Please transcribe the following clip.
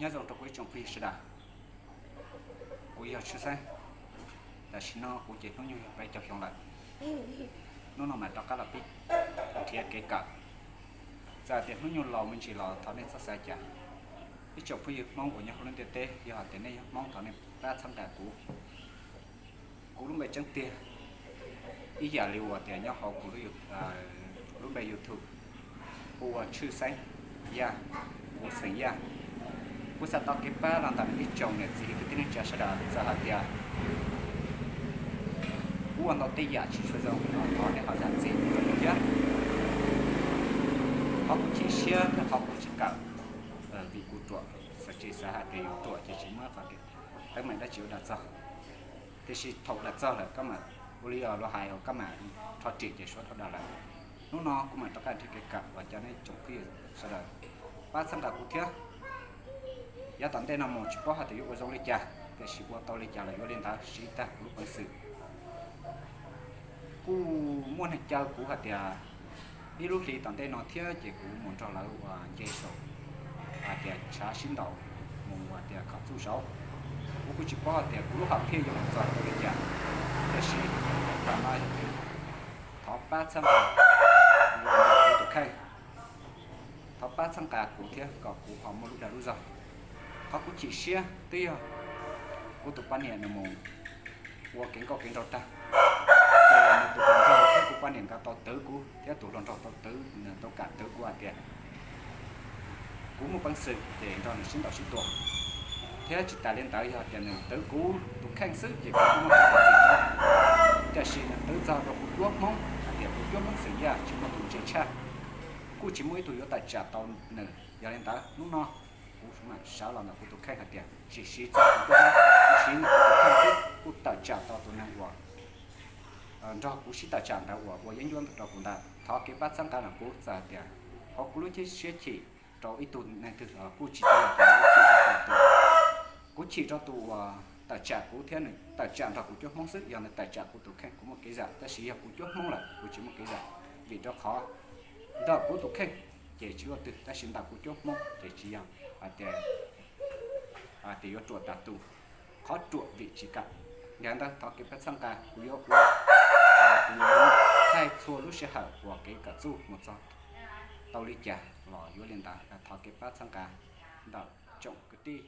Nyob zoo rau kuv ib tsoom phooj ywg sawv daws, kuv yog Tshwj Xeeb. Tam sim no kuv ces hnub nyoog yog peb caug xyoo lawm. Hnub no mam rov qab los pib nrhiav kev kawm. Txawm tias hnub nyoog laus me ntsis los thov nej txhob xav cas. Ib tsoom phooj ywg Hmoob uas nyob hauv lub ntiaj teb, yog hais tias nej yog Hmoob thov nej pab txhawb nqa kuv. Kuv lub npe tseeb tiag ib yam li uas tias nyob hauv kuv lub npe YouTube, kuv ua Tshwj Xeeb Yaj, kuv xeem Yaj. Kuv xav tau kev pab los ntawm nej ib tsoom niam txiv kwv tij neej tsa sawv daws, txawm hais tias kuv ua ntau tej yam tsis tshua zoo no thov nej ho zam txim rau kuv thiab. Qhov kuv chim siab thiab qhov kuv tsis kawm vim kuv ruam, xav tsis xav hais tias yus ruam ces tsis muaj qhov teeb meem dab tsi ua dag txog. Tiam sis thaum dag txog lawm koj mam, ua li luag hais, koj mam rho riam ces suav dhau dag lawm. Hnub no kuv mam rov qab nrhiav kev kawm, vam cov nej tsoom phooj ywg sawv daws pab txhawb nqa kuv thiab. Yav tom ntej no mus tsis paub hais tias yuav ua zoo li cas, tiam sis ua tau li cas los yuav li ntawd, siv tag kuv lub peev xwm. Kuj muaj neeg caw kuv hais tias ib lub hli tom ntej no thiab ces kuv mus nrog lawv ua nce saum hais tias tshav sib ntaus mus ua tias kom txuj zaub. Kuv kuj tsis paub hais tias kuv lub hom phiaj yuav mus txog rau li cas, tiam sis tam no yog tias thov pab txhawb nqa kuv tus kheej, thov pab txhawb nqa kuv thiab kom kuv ho muaj lub dag lub zog. Qhov kuv chim siab twb yog kuv tus poj niam nws mus ua kev nkauj kev nraug tag, ces nws tus hluas nraug thiab kuv poj niam nkawd tau twv kuv, thiab tus hluas nraug tau twv, nws tau kam twv kuv hais tias kuv muaj peev xwm ces nrog nws sib ntaus sib tua. Thiab tsis tas li ntawd, yog tias nws twv kuv tus kheej xwb ces kuv muaj peev xwm txim tau. Tiam sis nws twv txog rau kuv cuab Hmoob hais tias kuv cuab Hmoob xeem Yaj tsis muaj tus ntse tshaj, kuj tsis muaj ib tug yuav tawm tsam tau nws. Yog li ntawd hnub no kuv mam sawv los ntawm kuv tus kheej hais tias tsis siv txog kuv cuab Hmoob, kuv siv ntawm kuv tus kheej xwb kuj tawm tsam tau tus neeg uas nrog kuv sib tawm tsam ntawd uas ua yeeb ncuab rau kuv ntawd. Thov kev pab txhawb nqa ntawm kuv, txawm hais tias hauv kuv lub siab chim rau ib tug neeg twg los kuj tsis tau yog tias kuv chim rau tus uas tawm tsam kuv thiab nws tawm tsam nrog kuv cuab Hmoob xwb. Yog nws tawm tsam kuv tus kheej kuv muaj kev zam, tab sis yog kuv cuab Hmoob lawm kuv tsis muaj kev zam, vim rau qhov ntawm kuv tus kheej ces tsis luaj twg, tab sis ntawm kuv cuab Hmoob ces tsis yog hais tias tias yuav ruam tas tus, qhov ruam vim tsis kam. Yog li ntawd thov kev pab txhawb nqa, kuv yuav ua, kuv yuav thaij txhua lub sij hawm uas kev kawm txuj mus txog tau li cas los yuav li ntawd, thov kev pab txhawb nqa ntawm tsoom kwv tij.